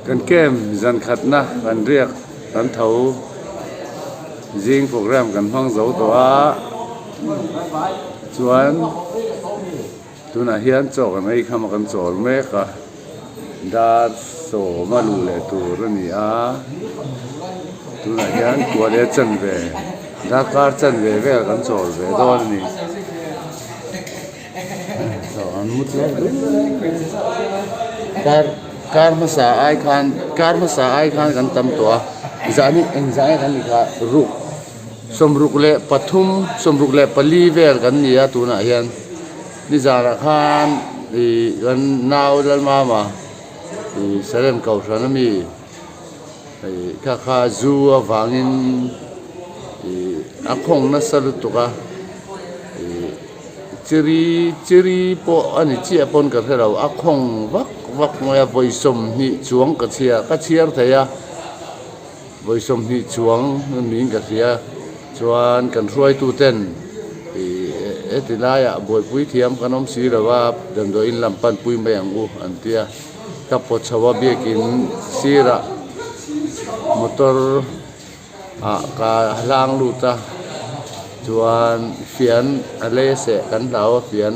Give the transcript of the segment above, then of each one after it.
Kan camp zan khatna kan riak kan tho zing program kan hmang zo tawh a chuan tunah hian chaw kan ei kham a kan chawl mek a dar sawm a luh leh tur a ni a tunah hian kua leh chanve darkar chanve vel kan chawl ve dawn a ni. Kar kar hmasa ai khan kar hmasa ai khan kan tam tawh a zah ni eng zah nge kan nih kha ruk sawmruk leh pathum sawmruk leh pali vel kan ni a tunah hian nizanah khan ih kan nau Lalmama ih Salem kohhran ami ih kha kha zu avangin ih a khawng nasa lutuk a ih. Chiri chiri pawh a ni chiah pawn ka hre lo a khawng vak vak mai a vawi sawmhnih chuang ka chhia ka chhiar thei a vawi sawmhnih chuang niin ka hria chuan kan hruaitu ten ih heti laiah buaipui thiam kan awm si lo a damdawiin lam panpui mai ang u an tia ka pawt chho a biakin sirah motor. ah ka hlang lut a chuan fian a lei a seh kan hlau a fian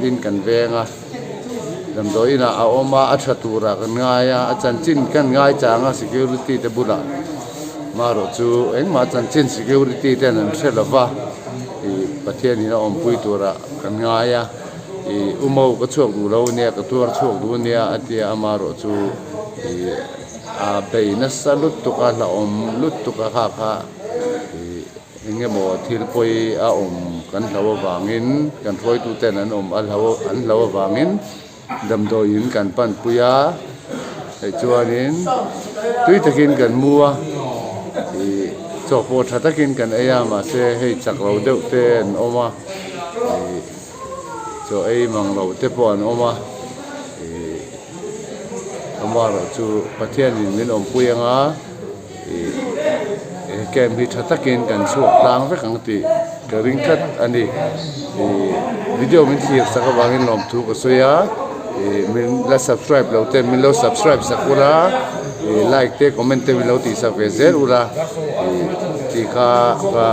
in kan veng a damdawi inah a awm a a tha turah kan ngai a a chanchin kan ngai chang a security te bulah marawh chu engmah chanchin security ten an hre lo va ih Pathian in a awmpui turah kan ngai a ih u mo ka chhuak duh lo ania ka tuar chhuak duh ania a tia amarawh chu ih. A bei nasa lutuk a hlauhawm lutuk a kha kha ih eng emaw thil pawi a awm kan hlau avangin kan hruaitu ten an awm a hlau an hlau avangin damdawiin kan panpui a hei chuanin tui takin kan mu a ih chaw pawh tha takin kan ei a mahse hei chak lo deuh te an awm a ih chaw ei mang lo te pawh an awm a ih. Amaherawh chu Pathianin min awmpui anga ih he camp hi tha takin kan chhuak tlang vek ang tih ka ring tlat a ni. Ih video min thlir sak avangin lawmthu ka sawi a, ih min la subscribe lo te min lo subscribe sak ula, ih like te comment te min lo tih sak ve zel ula ih tih kha ka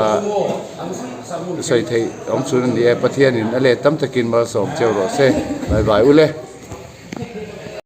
sawi theih awm chhun a ni e. Pathianin a let tam takin malsawm cheu rawh se. Bye bye ule.